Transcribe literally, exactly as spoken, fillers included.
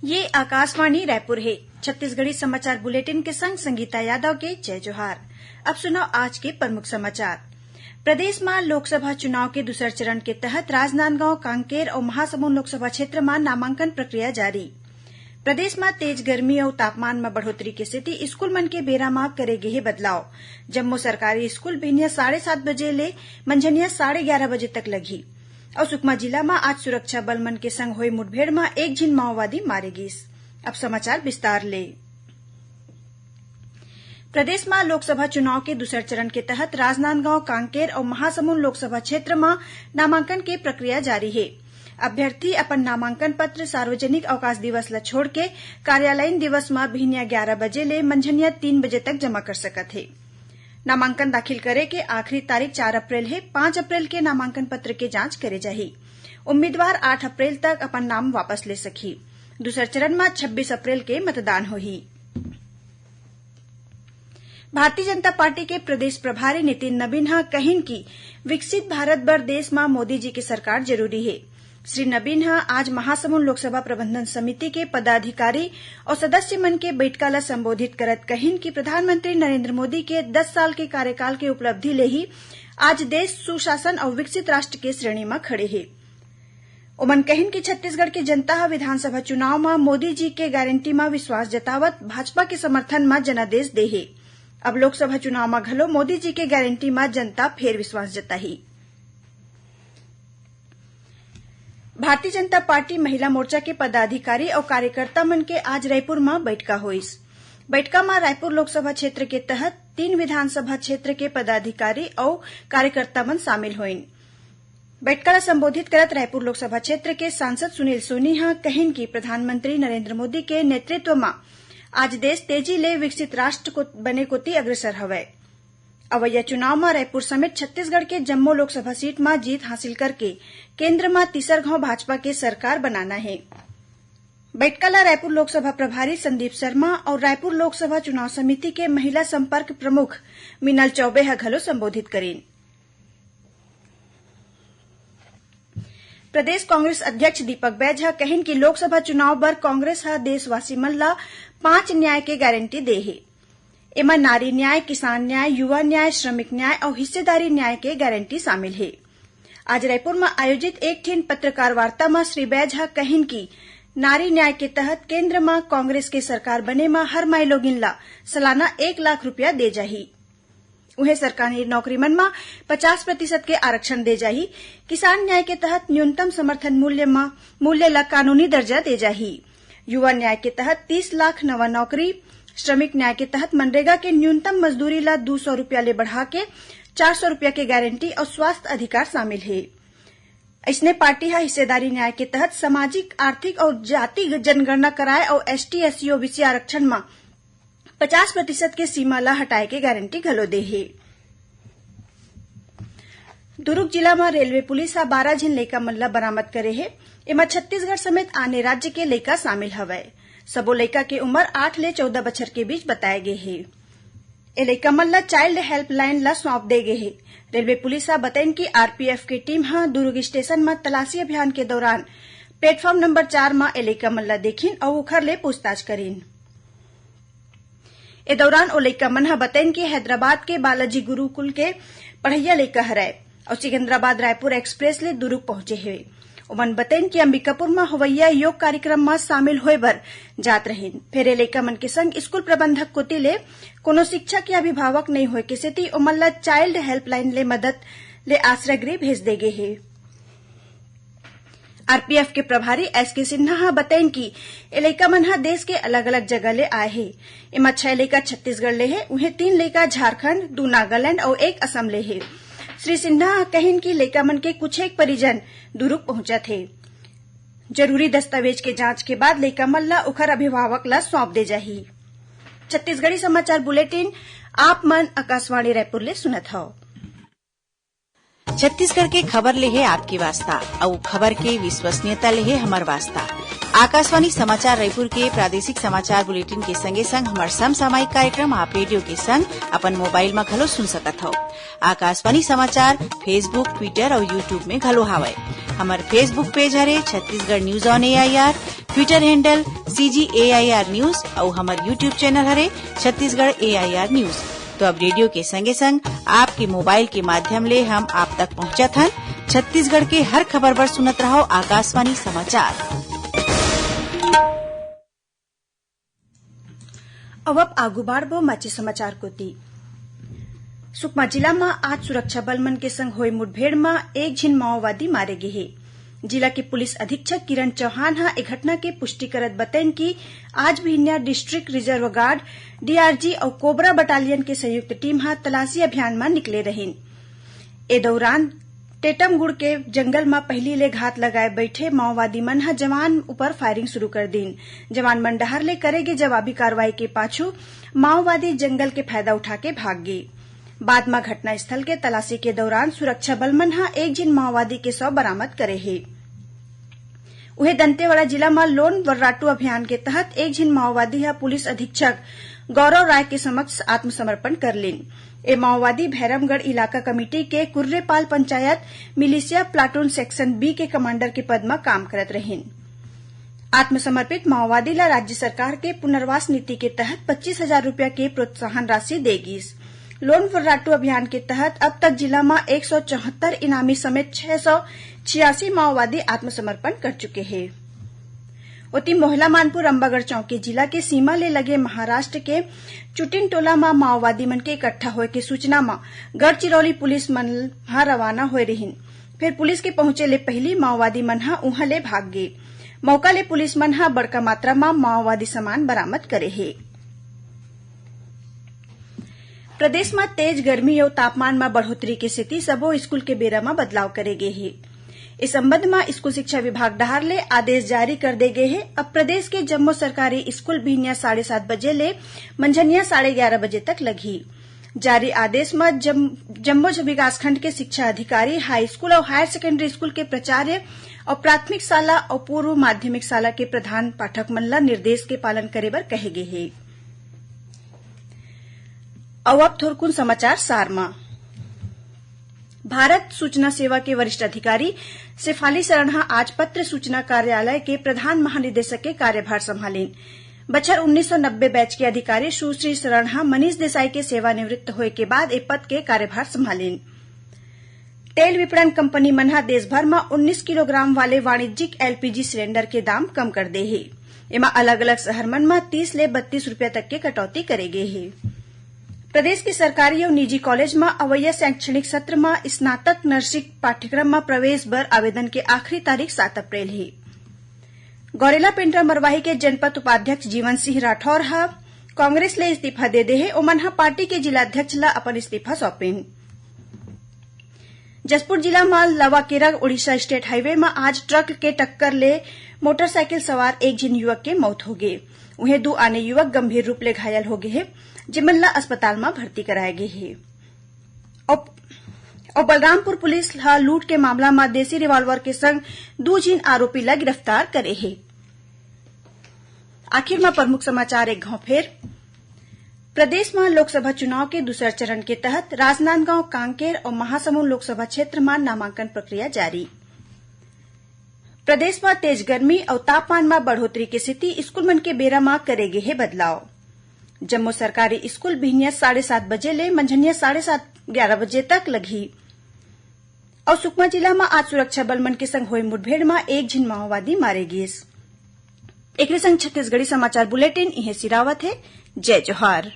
ये आकाशवाणी रायपुर हे। छत्तीसगढ़ी समाचार बुलेटिन के संग संगीता यादव के जय जोहार। अब सुनव आज के प्रमुख समाचार। प्रदेश म लोकसभा चुनाव के दूसर चरण के तहत राजनांदगांव, कांकेर अउ महासमुंद लोकसभा क्षेत्र म नामांकन प्रक्रिया जारी। प्रदेश म तेज गर्मी अउ तापमान म बढ़ोतरी के सेती स्कूल मन के बेरा म करे गे हे बदलाव। जम्मो सरकारी स्कूल बिहनिया साढ़े सात बजे ले मंझनिया साढ़े ग्यारह बजे तक लगही। अउ सुकमा जिला म आज सुरक्षा बल मन के संग होए मुठभेड़ म एक झिन माओवादी मारे गीस। अब समाचार विस्तार ले। प्रदेश म लोकसभा चुनाव के दूसर चरण के तहत राजनांदगांव, कांकेर अउ महासमुंद लोकसभा क्षेत्र म नामांकन के प्रक्रिया जारी हे। अभ्यर्थी अपन नामांकन पत्र सार्वजनिक अवकाश दिवस ल छोड़ के कार्यालयीन दिवस म बिहनिया ग्यारह बजे ले मंझनिया तीन बजे तक जमा कर सकत हे। नामांकन दाखिल करे के आखिरी तारीख चार अप्रैल हे। पाँच अप्रैल के नामांकन पत्र के जांच करे जाही। उम्मीदवार आठ अप्रैल तक अपन नाम वापस ले सकही। दूसर चरण म छब्बीस अप्रैल के मतदान होही। भारतीय जनता पार्टी के प्रदेश प्रभारी नितिन नबीन ह कहिन कि विकसित भारत बर देश म मोदी जी के सरकार जरूरी हे। श्री नबीन ह आज महासमुंद लोकसभा प्रबंधन समिति के पदाधिकारी अउ सदस्य मन के बइठका ल संबोधित करत कहिन कि प्रधानमंत्री नरेंद्र मोदी के दस साल के कार्यकाल के उपलब्धि ले ही आज देश सुशासन अउ विकसित राष्ट्र के श्रेणी म खड़े हे। ओमन कहिन कि छत्तीसगढ़ के जनता ह विधानसभा चुनाव म मोदी जी के गारंटी म विश्वास जतावत भाजपा के समर्थन म जनादेश दे हे। अब लोकसभा चुनाव म घलो मोदी जी के गारंटी म जनता फेर विश्वास जताही। भारतीय जनता पार्टी महिला मोर्चा के पदाधिकारी अउ कार्यकर्ता मन के आज रायपुर म बइठका होइस। बइठका म रायपुर लोकसभा क्षेत्र के तहत तीन विधानसभा क्षेत्र के पदाधिकारी अउ कार्यकर्ता मन शामिल होइन। बइठका ल संबोधित करत रायपुर लोकसभा क्षेत्र के सांसद सुनील सोनी ह कहिन कि प्रधानमंत्री नरेंद्र मोदी के नेतृत्व म आज देश तेजी ले विकसित राष्ट्र को बने कोति अग्रसर हवय। अवइया चुनाव म रायपुर समेत छत्तीसगढ़ के जम्मो लोकसभा सीट म जीत हासिल करके केंद्र म तीसर घांव भाजपा के सरकार बनाना हे। बइठका ल रायपुर लोकसभा प्रभारी संदीप शर्मा अउ रायपुर लोकसभा चुनाव समिति के महिला संपर्क प्रमुख मीनल चौबे ह घलो संबोधित करिन। प्रदेश कांग्रेस अध्यक्ष दीपक बैज ह कहिन कि लोकसभा चुनाव बर कांग्रेस ह देशवासी मन ल पांच न्याय के गारंटी दे हे। एमा नारी न्याय, किसान न्याय, युवा न्याय, श्रमिक न्याय अउ हिस्सेदारी न्याय के गारंटी शामिल हे। आज रायपुर म आयोजित एक ठिन पत्रकार वार्ता म श्री बैज ह कहिन कि नारी न्याय के तहत केंद्र म कांग्रेस के सरकार बने म हर माईलोगिन ल सालाना एक लाख रुपया दे जाही। उहें, सरकारी नौकरी मन म पचास प्रतिशत के आरक्षण दे जाही। किसान न्याय के तहत न्यूनतम समर्थन मूल्य म, मूल्य ल कानूनी दर्जा दे जाही। युवा न्याय के तहत तीस लाख नवा नौकरी, श्रमिक न्याय के तहत मनरेगा के न्यूनतम मजदूरी ल दू सौ रुपया ले बढ़ा के चार सौ रुपया के गारंटी अउ स्वास्थ्य अधिकार शामिल हे। अइसने पार्टी ह हिस्सेदारी न्याय के तहत सामाजिक, आर्थिक अउ जाति जनगणना कराए अउ एसटी, एससी, ओबीसी आरक्षण म पचास प्रतिशत के सीमा ल हटाए के गारंटी घलो दे हे। दुरूग जिला म रेलवे पुलिस ह बारह झिन लइका मन ल बरामद करे हे। एमा छत्तीसगढ़ समेत आने राज्य के लइका शामिल हवय। सबो लइका के उमर आठ ले चौदह बछर के बीच बताए गे हे। ए लइका मन ल चाइल्ड हेल्पलाइन ल सौंप दे गे हे। रेलवे पुलिस ह बतइन कि आरपीएफ के टीम ह दुरूग स्टेशन म तलाशी अभियान के दौरान प्लेटफॉर्म नंबर चार म ए लइका मन ल देखिन अउ ओखर ले पूछताछ करिन। ए दौरान ओ लइका मन ह बतइन कि हैदराबाद के बालाजी गुरुकुल के पढ़इया लइका हरय अउ सिकंदराबाद रायपुर एक्सप्रेस ले दुरूग पहुंचे हे। ओमन बतइन कि अंबिकापुर म होवइया योग कार्यक्रम म शामिल होय बर जात रहिन, फेर ए लइका मन के संग स्कूल प्रबंधक कोति ले कोनो शिक्षक या अभिभावक नइ होय के सेती ओमन ल चाइल्ड हेल्पलाइन ले मदद ले आश्रय गृह भेज दे गे हे। आरपीएफ के प्रभारी एसके सिन्हा ह बतइन कि ए लइका मन ह देश के अलग-अलग जगह ले आए हे। एमा छह लइका छत्तीसगढ़ ले हे, उहें तीन लइका झारखंड, दू नागालैंड अउ एक असम ले हे। श्री सिन्हा ह कहिन कि लइका मन के कुछ एक परिजन दुरूग पहुंचत हे। जरूरी दस्तावेज के जांच के बाद लइका मन ल ओखर अभिभावक ल सौंप दे जाही। छत्तीसगढ़ी समाचार बुलेटिन आप मन आकाशवाणी रायपुर ले सुनत हव। छत्तीसगढ़ के खबर ले हे आपके वास्ता, अउ खबर के विश्वसनीयता ले हे हमर वास्ता। आकाशवाणी समाचार रायपुर के प्रादेशिक समाचार बुलेटिन के संगे संग हमर समसामयिक कार्यक्रम आप रेडियो के संग अपन मोबाइल म घलो सुन सकत हव। आकाशवाणी समाचार Facebook, Twitter अउ YouTube में घलो हावय। हमर Facebook पेज हरे Chhattisgarh news on AIR. Twitter handle C G A I R News अउ हमर YouTube channel हरे Chhattisgarh A I R News। तो अब रेडियो के संगे संग आपके मोबाइल के माध्यम ले हम आप तक पहुंचत हन। छत्तीसगढ़ के हर खबर बर सुनत रहव आकाशवाणी समाचार। अब, अब आगू बाढ़बो माचे समाचार कोती। सुकमा जिला म आज सुरक्षा बल मन के संग होए मुठभेड़ म एक झिन माओवादी मारे गे हे। जिला के पुलिस अधीक्षक किरण चौहान ह ए घटना के पुष्टि करत बतइन कि आज बिहनिया district reserve guard, D R G अउ कोबरा बटालियन के संयुक्त टीम ह तलाशी अभियान म निकले रहिन। ए दौरान टेटमगुड़ के जंगल म पहिली ले घात लगाए बइठे माओवादी मन ह जवान ऊपर फायरिंग शुरू कर दीन। जवान मन डहार ले करे गे जवाबी कार्रवाई के पाछू माओवादी जंगल के फायदा उठा के भाग गे। बाद म घटनास्थल के तलाशी के दौरान सुरक्षा बल मन ह एक झिन माओवादी के शव बरामद करे हे। उहे दंतेवाड़ा जिला म लोन वर्राटू अभियान के तहत एक झिन माओवादी ह पुलिस अधीक्षक गौरव राय के समक्ष आत्मसमर्पण कर लीन। ए माओवादी भैरमगढ़ इलाका कमेटी के Kurrepal panchayat militia platoon section B के कमांडर के पद म काम करत रहिन। आत्मसमर्पित माओवादी ला राज्य सरकार के पुनर्वास नीति के तहत पच्चीस हजार रुपया के प्रोत्साहन राशि दे गिस। लोन वर्राटू अभियान के तहत अब तक जिला म एक सौ चौहत्तर इनामी समेत छह सौ छियासी माओवादी आत्मसमर्पण कर चुके हे। ओती मोहला मानपुर अम्बागढ़ चौकी जिला के सीमा ले लगे महाराष्ट्र के चुटिन टोला म माओवादी मन के इकट्ठा होए के सूचना म गढ़चिरौली पुलिस मन ह रवाना होए रिहिन। फेर पुलिस के पहुंचे ले पहिली माओवादी मन ह उहां ले भाग गे। मौका ले पुलिस मन ह बड़का मात्रा म माओवादी सामान बरामद करे हे। प्रदेश म तेज गर्मी अउ तापमान म बढ़ोतरी के सेती सबो स्कूल के बेरा म बदलाव करे गे हे। ए संबंध म स्कूल शिक्षा विभाग डहार ले आदेश जारी कर दे गे हे। अब प्रदेश के जम्मो सरकारी स्कूल बिहनिया साढ़े सात बजे ले मंझनिया साढ़े ग्यारह बजे तक लगही। जारी आदेश म जम-, जम्मो झ-, विकासखंड के शिक्षा अधिकारी, हाई स्कूल अउ हायर सेकेंडरी स्कूल के प्राचार्य अउ प्राथमिक शाला अउ पूर्व माध्यमिक शाला के प्रधान पाठक मन ल निर्देश के पालन करे बर कहे गे हे। अउ अब थोरकुन समाचार सार म। भारत सूचना सेवा के वरिष्ठ अधिकारी शेफाली शरण ह आज पत्र सूचना कार्यालय के प्रधान महानिदेशक के कार्यभार संभालिन। बछर उन्नीस सौ नब्बे बैच के अधिकारी सुश्री शरण ह मनीष देसाई के सेवानिवृत्त होए के बाद ए पद के कार्यभार संभालिन। तेल विपणन कंपनी मन ह देश भर म उन्नीस किलोग्राम वाले वाणिज्यिक L P G सिलेंडर के दाम कम कर दे हे। एमा अलग-अलग शहर मन म तीस ले बत्तीस रुपया तक के कटौती करे गे हे। प्रदेश के सरकारी अउ निजी कॉलेज म अवइया शैक्षणिक सत्र म स्नातक नर्सिंग पाठ्यक्रम म प्रवेश बर आवेदन के आखिरी तारीख सात अप्रैल हे। गौरेला पेंड्रा मरवाही के जनपद उपाध्यक्ष जीवन सिंह राठौर ह कांग्रेस ले इस्तीफा दे दे हे। ओमन ह पार्टी के जिला अध्यक्ष ल अपन इस्तीफा सौंपिन। जशपुर जिला म लवाकेरा उड़ीसा स्टेट हाईवे म आज ट्रक के टक्कर ले मोटरसाइकिल सवार एक झिन युवक के मौत होगे। उहें, दू आने युवक गंभीर रूप ले घायल होगे हे, जेमन ल अस्पताल म भर्ती कराए गे हे। अउ, अउ बलरामपुर पुलिस ह लूट के मामला म देसी रिवाल्वर के संग दू झिन आरोपी ल गिरफ्तार करे हे। आखिर म प्रमुख समाचार एक घांव फेर। प्रदेश म लोकसभा चुनाव के दूसर चरण के तहत राजनांदगांव, कांकेर अउ महासमुंद लोकसभा क्षेत्र म नामांकन प्रक्रिया जारी। प्रदेश म तेज गर्मी अउ तापमान म बढ़ोतरी के सेती स्कूल मन के बेरा म करे गे हे बदलाव। जम्मो सरकारी स्कूल बिहनिया साढ़े सात बजे ले मंझनिया साढ़े सात, ग्यारह बजे तक लगही। अउ सुकमा जिला म आज सुरक्षा बल मन के संग होए मुठभेड़ म एक झिन माओवादी मारे गिस। एकरे संग छत्तीसगढ़ी समाचार बुलेटिन इहें सिरावत हे। जय जोहार।